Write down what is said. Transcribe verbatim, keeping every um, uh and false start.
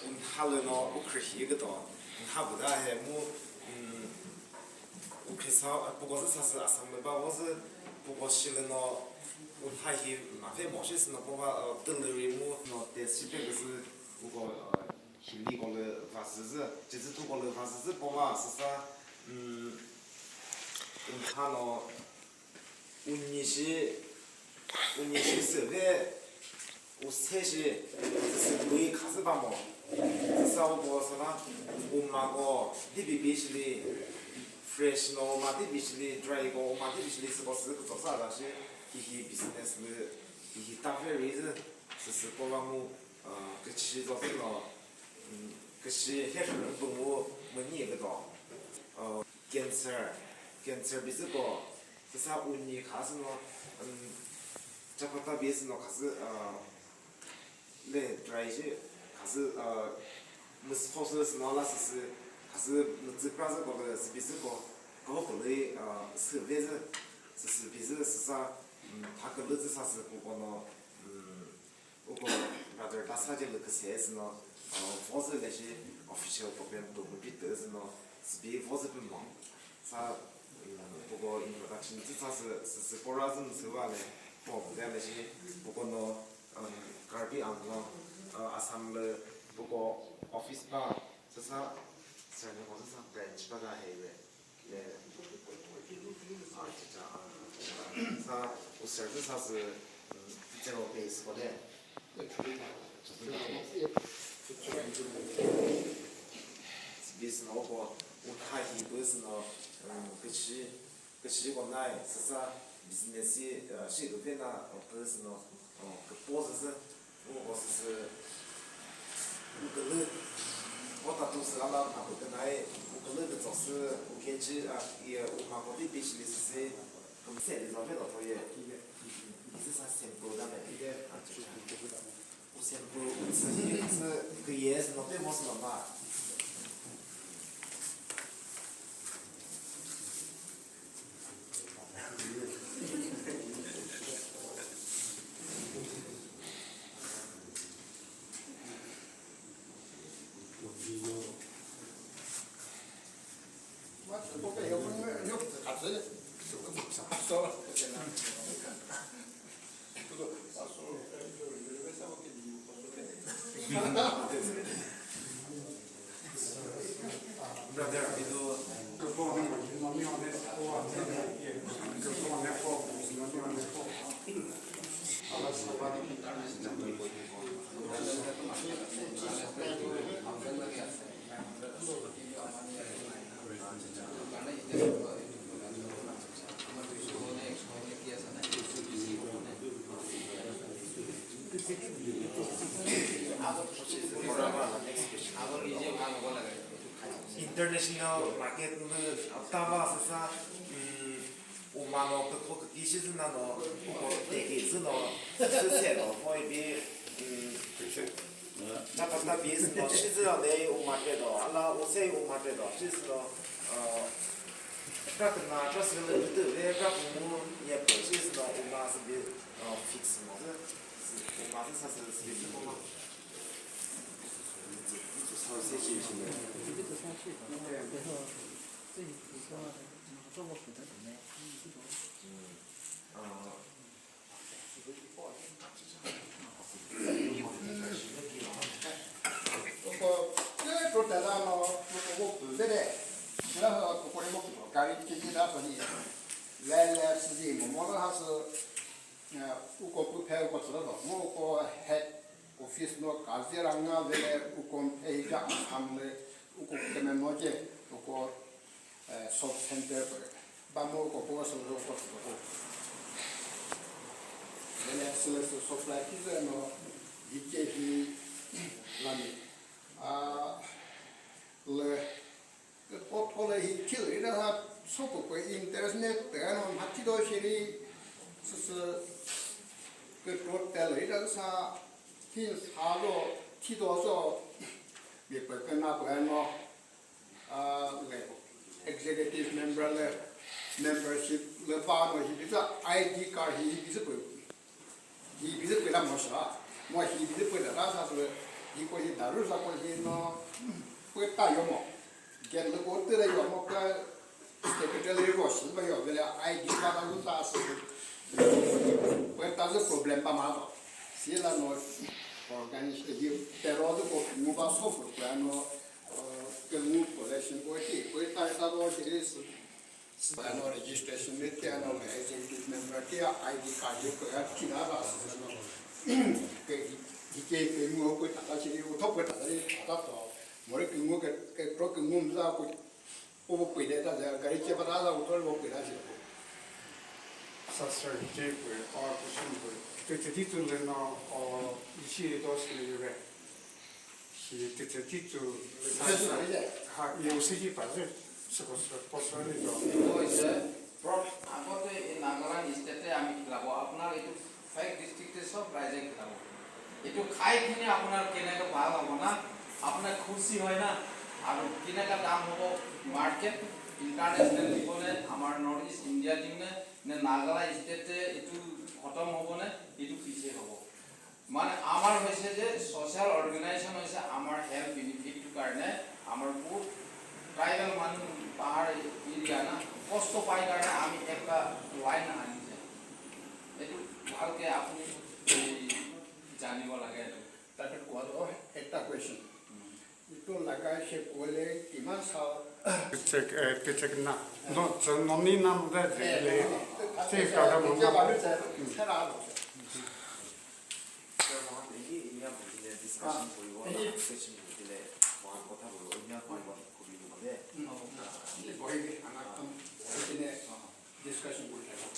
Untha le no ukri hi ke to. Untha buda he mu, mm, ukri sa, puko sa sa sa asam le ba wo se, puko shi le no, untha hi ma fe mo shi se no po wa, uh, delivery mu, no te shi pe ke se, puko, uh, hili ko le va se se, chi zi tu ko le va se se po wa sa sa, mm, untha no, Unyi shi, unyi shi seve, use shi, sisi lui khasi bamo. Sisa ubo sana, uma ko, dibi bishili, fresh no, uma dibi shili, dry ko, uma dibi shili, sebo sisi kuto sa da shi, hihi business le, hihi ta very, sisi ko lamu, uh, kichi zo no, mm, kichi he shi bungu, mani ke do. Uh, Cancer, cancer bizi ko, sasa uni khasi no, um, chapata bizi no khasi, uh, le dry je, khasi, uh, mus khosas no la sisi, khasi mutsi praza ko le bizi ko, ko ko le, uh, si bizi, sisi bizi sasa, um, thakal le sasa ko ko no, um, Uko brother ta sa je lukse sino, uh, voze le shi official program to mujit sino, sbi voze pe mo. Sa, um, uko introduction ti sa se, se, se pora zun se wa le, pom de le shi, uko no, um, Karbi Anglong, uh, Assam le, uko office pa, sa sa, sa ne ko sa branch pa da he we. Sa, usar tu sa se, mm, zero base ko de. Bis no ko, uthai hi bus no, mm, kichi, kichi ko nai, sa sa, business yi, uh, shi ko pe na, uh, bus no, uh, ke pose se, Uko sisi, ukele, o tatu sila la maku kenai, ukele ke tsosi, ukenji, ah, ye, uma ko di bish li sisi, kumse li zo me lo to ye. Isi sa sempo da me. Acha, acha. U sempo, sisi, sisi, ke ye, sisi, no pe mo sisi, ma. Brother, itu International market ndu tava sasa, mm, umano kekho keki shi zina no, ko teki zino, sese no, ko ibi, mm, chapata bi zino, shi zino de umate do, ala use umate do, shi zino, uh, krak na, krak zino de, krak mu, ye pe, shi zino uma se bi, uh, fix mo, uma se sa se, se bi mo. Uko pu phe uko tsara do. Mo uko head office no Kaziranga vele uko ehija Assam le uko keme no je uko, eh, sub center pe. Ba mo uko po so ro ko so ko. Vele sele so supply ki ze no yike hi lami. Ah, le Ke pot kole hi thil ina ha sopo ko interest ne te no ma thi do shiri su su ke pot tel ina sa thil sa lo thi do so mi pe ke na ko no a le executive member le membership le ba no hi bi sa I D card hi bi sa pe Hi bizi pela mo sha, mo hi bizi pela ta sa su, Iko hi daru sa ko hi no, ko ta yo mo. Get lo ko te yo mo ka capital ri ko si ba yo bele I D card a lu ta si. Ko ta zo problem pa ma to. Si la no organize de yo, pero de ko mu ba so ko no, ke mu collection ko ti ko ta ta ro ti si. Ano registration me te ano executive member te I D card yo ko ya kira ra sa no. Ke ke ke mu ko ta ta chi ko to ko ta ta ta to. Mo re ke mu ke ke pro ke mu za ko ko ko pe de ta za gari che ba ta za ko to ko pe da chi ko. Sa sir, je ko or ko sun ko. Te te ti tu le no o ishi do se le re. Shi te te ti tu. Ha, yo se ji pa se. Se ko se po se ni do. এইটো হৈছে, প্ৰ-, আগতে এই নাগালেণ্ড ষ্টেটে আমি খেলাব, আপোনাৰ এইটো ফেক ডিষ্ট্ৰিক্টে চব ৰাইজে খেলাব। এইটো খাই কিনে আপোনাৰ কেনেকে ভাল হ'ব না, আপোনাৰ খুচি হয় না, আৰু কেনেকা দাম হ'ব মাৰ্কেট, ইণ্টাৰনেশ্যনেল দিব নে, আমাৰ নৰ্থ ইষ্ট ইণ্ডিয়া দিম নে, নে নাগালেণ্ড ষ্টেটে এইটো খতম হ'ব নে, এইটো পিছে হ'ব। মানে আমাৰ হৈছে যে ছ'চিয়েল অৰ্গেনাইজেশ্যন হৈছে আমাৰ হেল্থ বেনিফিটটোৰ কাৰণে আমাৰ বহুত ট্ৰাইবেল মানুহ পাহাৰ এৰিয়া না কষ্ট পাই কাৰণে আমি একটা লাইন আনিছে। এইটো ভালকে আপুনি এই জানিব লাগে এইটো। তাতে কোৱাটো এটা কুৱেশ্যন। এইটো লগাইছে ক'লে কিমান চাউল? Check, eh, check na. No, so no ni nam da de le. Che ka da mo. Discussion কৰি থাকোঁ।